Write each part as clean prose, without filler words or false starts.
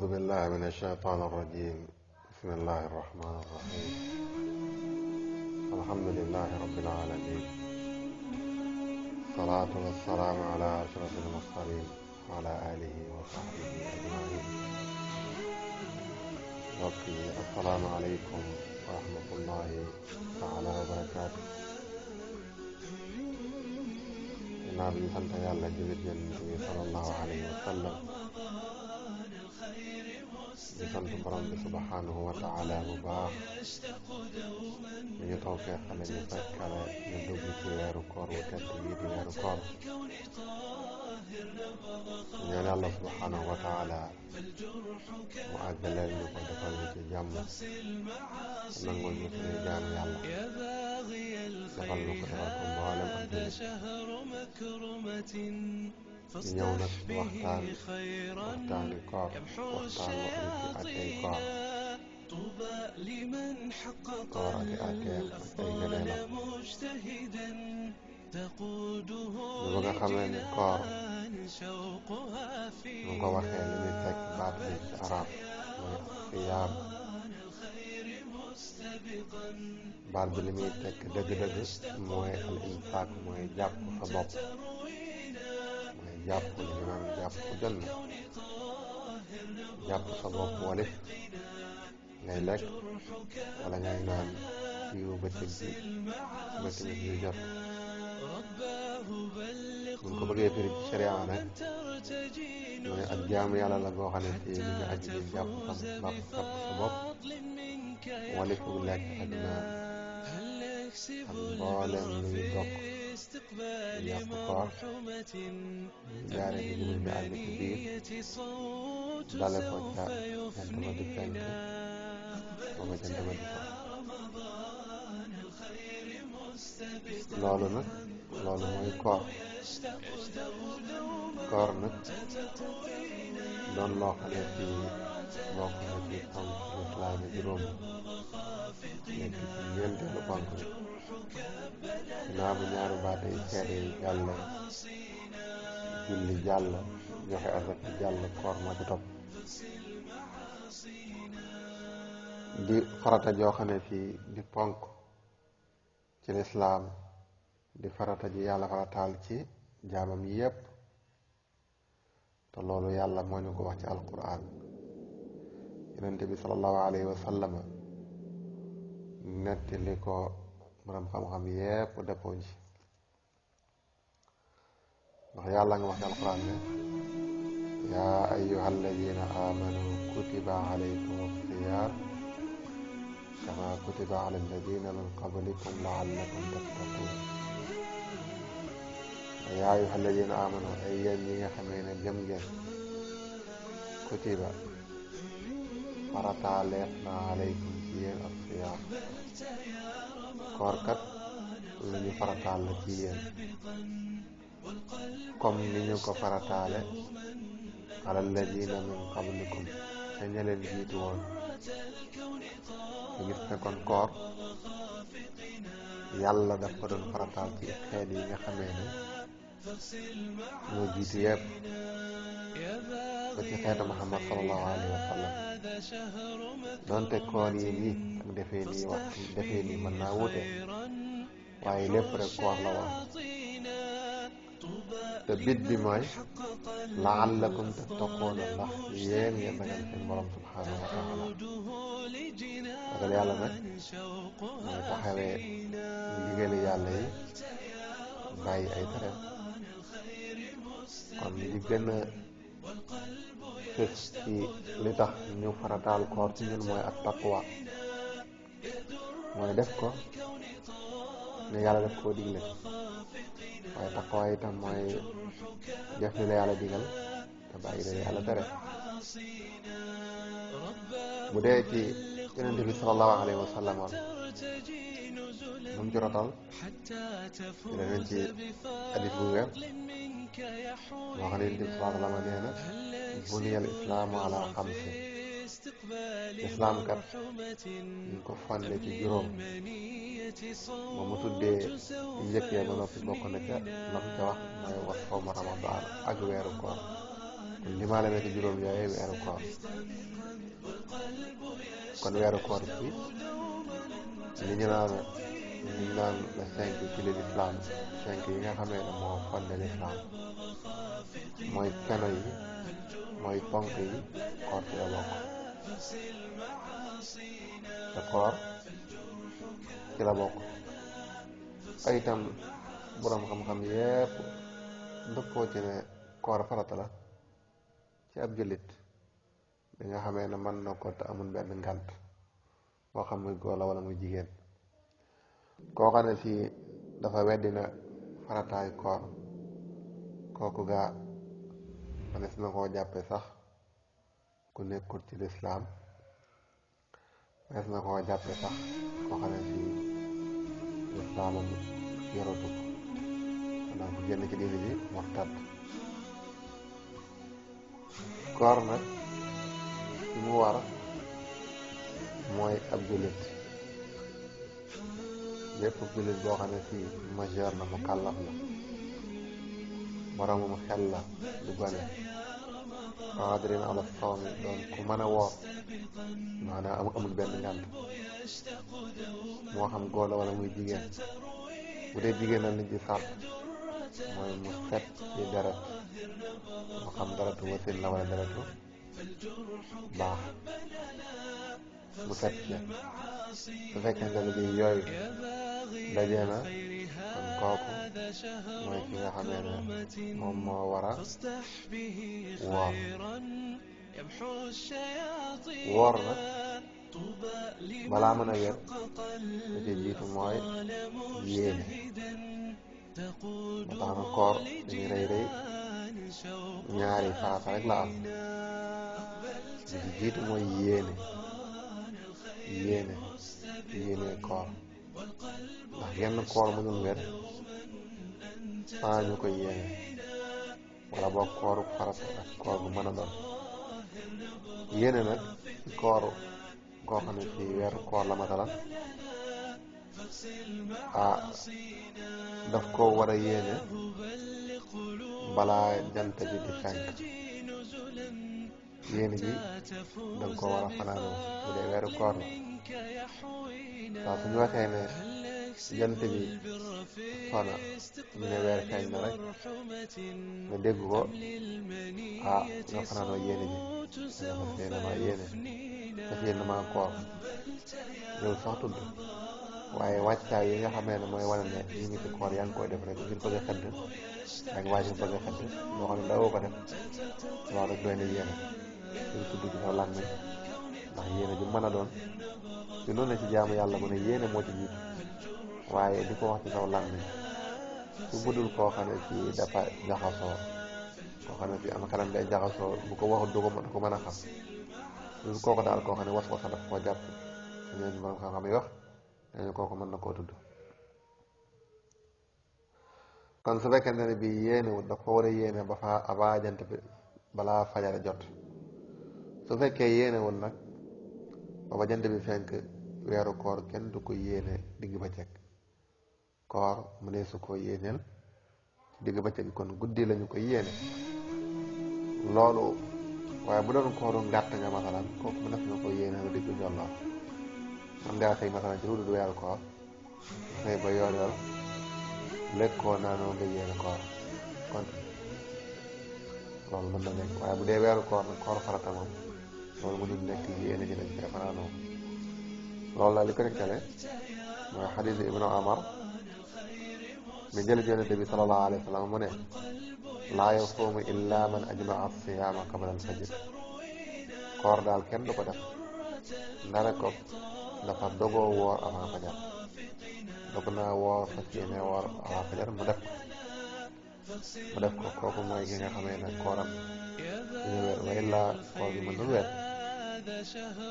أعوذ بالله من الشيطان الرجيم. بسم الله الرحمن الرحيم. الحمد لله رب العالمين، الصلاة والسلام على أشرف المرسلين وعلى آله وصحبه أجمعين. ربي السلام عليكم ورحمة الله تعالى وبركاته. النبي صلى الله عليه وسلم di sant borom bi subhanahu wa taala bu baax mi ñu tawfeexale ñu fekkale ñu dugg ci weeru koor wu tedd wi di weeru koor. ñaan yàlla subhanahu wa taala mu àggaleel ñu ko defal ñu ci jàmm, nangul ñu suñuy jaam yàlla, defal ñu ko defal ko mboolem ak jullit. ñu ñëw nag ci waxtaani koor, waxtaan wa am ci attey koor ak i atteem ak ay ngëneelam. ñu bëgg a xamee ni koor mu ko waxee li muy tekk baat bi ci arab mooy siyaam. baat bi li muy tekk dëgg-dëgg mooy al imsaak, mooy jàpp sa bopp, jàpp li ñu naan jàpp dënn, jàpp sa bopp walif ngay lekk wala ngay naan fiiru bëccëg bi ba timis yu jot. buñ ko bëggee firi ci sharia nag mooy ak jaamu yàlla la goo xam ne ci li nga aji di jàpp sa bopp walifu lekk ak naan ak mboolem luy dokk yàq koor jaare ci jullit bi àgg ci biir dale ko ca jant ba di fenk ba ba jant ba di so. loolu mooy koor nag doon loo xam ne ci bokk na ci ponk lislaam juróom, nekk ci ñeenteelu ponk bi ginnaaw bu ñaari baate yi seede yi jàll, julli jàll, joxe asaka jàll, koor ma ci topp di farata joo xam ne fii di ponk ci lislaam, di farata ji yàlla farataal ci jaamam yépp. te loolu yàlla moo ñu ko wax ci alquran. yonente bi sallallahu alayhi wa sallam netti li ko borom xam-xam yépp dëppoo ci, ndax yàlla nga wax ci alquran ne yaa ayyuha alladina amanu kutiba alaykum as-siyam kama kutiba ala alladina min qablikum laallakum tattaqun. yaa ayyuha alladina amanu ay yéen ñi nga xamee ne gëm ngeen, kutiba farataaleef na alaykum ci yéen as-siyam, koor kat lu ñu farataal la ci yéen comme ni ñu ko farataale ala alladina min qablikum te ña leen jiitu woon. ñu gis ne kon koor yàlla daf ko doon farataal ci xeet yi nga xamee ne moo jiitu yépp ba ci xeetu Muhammad sallallahu alayhi wa sallam. donte koor yi nii ak defee nii mën naa wute, waaye lépp rek koor la woon. te bit bi mooy laallakum tattaquuna, ndax yéen ngeen ragal seen borom subhanahu wa taala. ragal yàlla nag mooy taxawee ndigali yàlla yi, bàyyi ay tereem. kon li gën a fës ci li tax ñu farataal koor ci ñun mooy ak taqwa, mooy def ko ne yàlla def koo digle. waaye taqwa itam mooy def li la yàlla digal te bàyyi la yàlla tere. bu dee ci yonent bi sallallahu alayhi wa sallam moom ci rotal dinañ ci hadis bu wér moo xam ne yonent bi sallallahu alayhi wa sallam nee na buniyal islaamu ala xamsi, islaam kat ñu ko fande ci juróom. ba mu tuddee njëkkee ba noppi bokk na ca lam ca wax mooy wa sawma ramadaan, ak weeru koor. kon limaale na ci juróom yooyu weeru koor. kon weeru koor ci li ñu naan la 5 ci l'islam 5 yi nga xamee ne moo fondé l'islam mooy keno yi mooy ponk yi koor ci la bokk. te koor ci la bokk ay itam boroom xam-xam yépp dëppoo ci ne koor farata la ci ab jullit bi nga xamee ne mën na ko te amul benn ngànt moo xam muy góor la wala muy jigéen. koo xam ne si dafa weddina farataay koor kooku gaa manes na koo jàppe sax ku nekkul ci lislaam manes na koo jàppe sax koo xam ne si lislaamam yoratu ko xanaa bu génn ci diini bi murtad. koor nag ci mu war mooy ab jullit bépp jullit boo xam ne fii majeur na mu kàllaf la boromum xel la du gone qaadirin ala sawmi doon ku mën a woor maanaam amul benn ngànt moo xam góor la wala muy jigéen. bu dee jigéen la nit ci sàrt mooy mu set ci deret moo xam deretu wasin la wala deretu baax mu set ci. su fekkente ne bi yooyu dajee na kon kooku mooy ki nga xamee ne moom moo war a woor. woor nag balaa mën a wér da ci jiitu mooy yéene. moo tax na koor dañuy rëy rëy ñaari farata rek la am li ci jiitu mooy yéene koor ndax genn koor mënul wér sans ñu koy yéene wala boog kooru farata ak koor bu mën a doon. yéene nag ci kooru koo xam ne ci weeru koor la matalan daf ko war a yéene balaa jant bi di fenk. yéene bi danga ko war a fanaanoo bu dee weeru koor la saa suñu waxee ne jant bi sona ñu ne weer feeñ na rek nga dégg ko nga fanaanoo yéene bi nga fas yéene maa yéene fas yéene maa koor loolu sax tudd waaye wàccaay yi nga xamee ne mooy wane ne ñu ngi ci koor yaa ngi koy def rek ngir bëgg a xëdd ak waaj a bëgg a xëdd loo xam ne dawoo ko def loolu rek doy na yéene loolu tudd ci sa làmmiñ ndax yéene ju mën a doon ci noonu la ci jaamu yàlla mu ne yéene moo ci jiitu waaye di ko wax ci saw làmmiñ su budul koo xam ne ci dafa jaxasoo koo xam ne ci am xelam day jaxasoo bu ko waxut du ko mën a xam lu kooku daal koo xam ne was-wasa daf koo jàpp ñeen borom xam-xam yi wax dañu kooku mën na koo tudd. kon su fekkente ne bi yéenewul dafa war a yéene ba fa avant jant bi balaa fajar jot. su fekkee yéenewul nag ba jant bi fenk weeru koor kenn du ko yéene digg bëccëg. koor mu ne su ko yéeneel digg bëccëg kon guddi lañu ko yéene loolu. waaye bu doon kooru ngàtt nga masalan kooku mu def na ko yéeneel digg jolloor man ngaa xëy masalan ci lu dul weeru koor xëy ba yoor lekkoo naanoo nga yéene koor kon loolu mën na nekk. waaye bu dee weeru koor nag koor farata moom loolu mënul nekk yéene ji dañ koy fanaanoo. loolu la li ko nekkale mooy xadiisu ibnu Umar mi jële Yonent bi sallallahu alayhi wa sallam mu ne laa yasuumu illa man ajmaa siyaama qabla al-fajr. koor daal kenn du ko def ndare ko dafa dogoo woor avant fajar dog naa woor fas yéene woor avant fajar mu def ko kooku mooy ki nga xamee ne kooram ñu wér wa illaa koor gi mënul wér.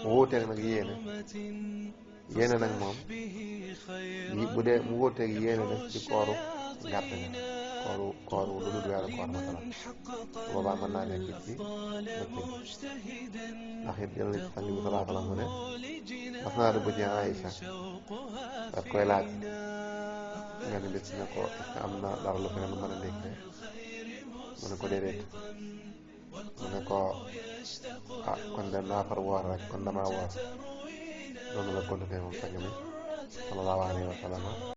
mu wuuteeg nag yéene nag moom bu dee mu wuuteeg yéene nag ci kooru ngàtt nga kooru lu dul weeru koor masalan boobaa mën naa nekk ci bëccëg ndax it jël na ci sang bi sallallahu alayhi wa sallam mu ne mas naa dugg ci Aïcha daf koy laaj nga ne bis ne ko est-ce que am na dara lu fi ne lu mën a nekk mu ne ko déedéet mu ne ko ah kon de naa far woor rek kon damaa woor noonu la continué moom sang bi sallallahu alayhi wa sallam